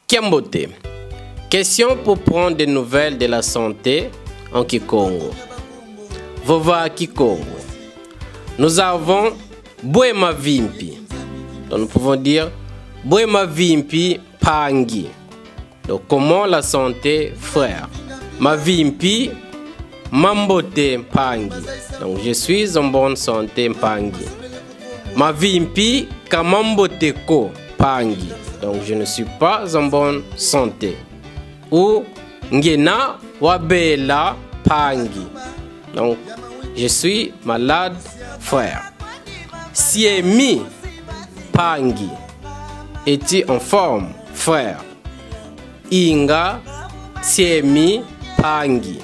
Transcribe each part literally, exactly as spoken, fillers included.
Kiambote. Question pour prendre des nouvelles de la santé en Kikongo. Vova Kikongo. Nous avons bwe mavimpi. Donc nous pouvons dire bwe mavimpi mpangi. Donc comment la santé, frère? Mavimpi mambote mpangi. Donc je suis en bonne santé mpangi. Mavimpi ka mambote ko mpangi. Donc je ne suis pas en bonne santé. Ou ngiena wa bela mpangi. Donc je suis malade, frère. Siemi mpangi. Es-tu en forme, frère? Inga, siemi mpangi.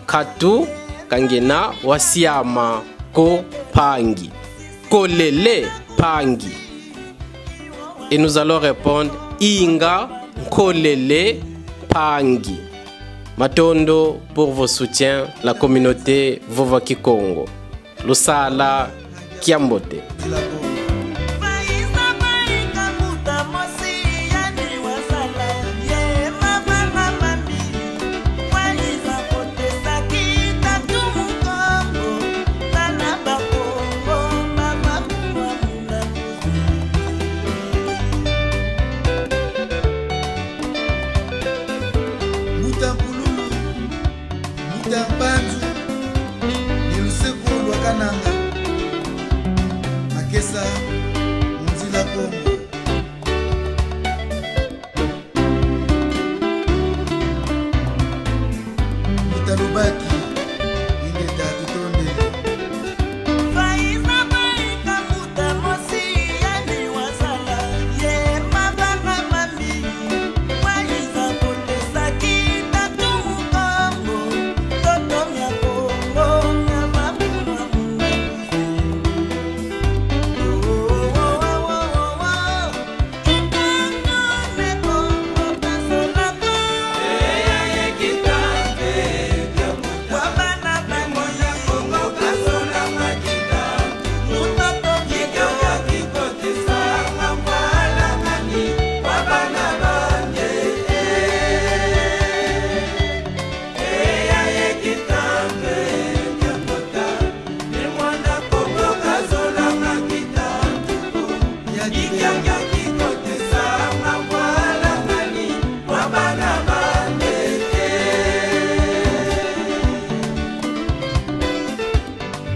Nkatu ka ngiena wa siama ko mpangi. Nkolele mpangi. Et nous allons répondre inga nkolele mpangi. Matondo pour vos soutiens, la communauté Vova Kikongo. Lusala kiambote. Mbuta Mpululu, Mbuta Mpanzu, ni lusekulu lwa Kananga. Makesa mu nzila Kongo. Mbuta Lubaki, ingeta, tutondele.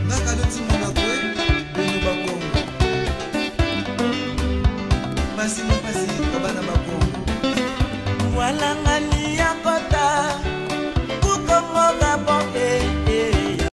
Ngaka do timona kwe, beno Bakongo. Mpasi na mpasi kwa bana Bakongo. Walangani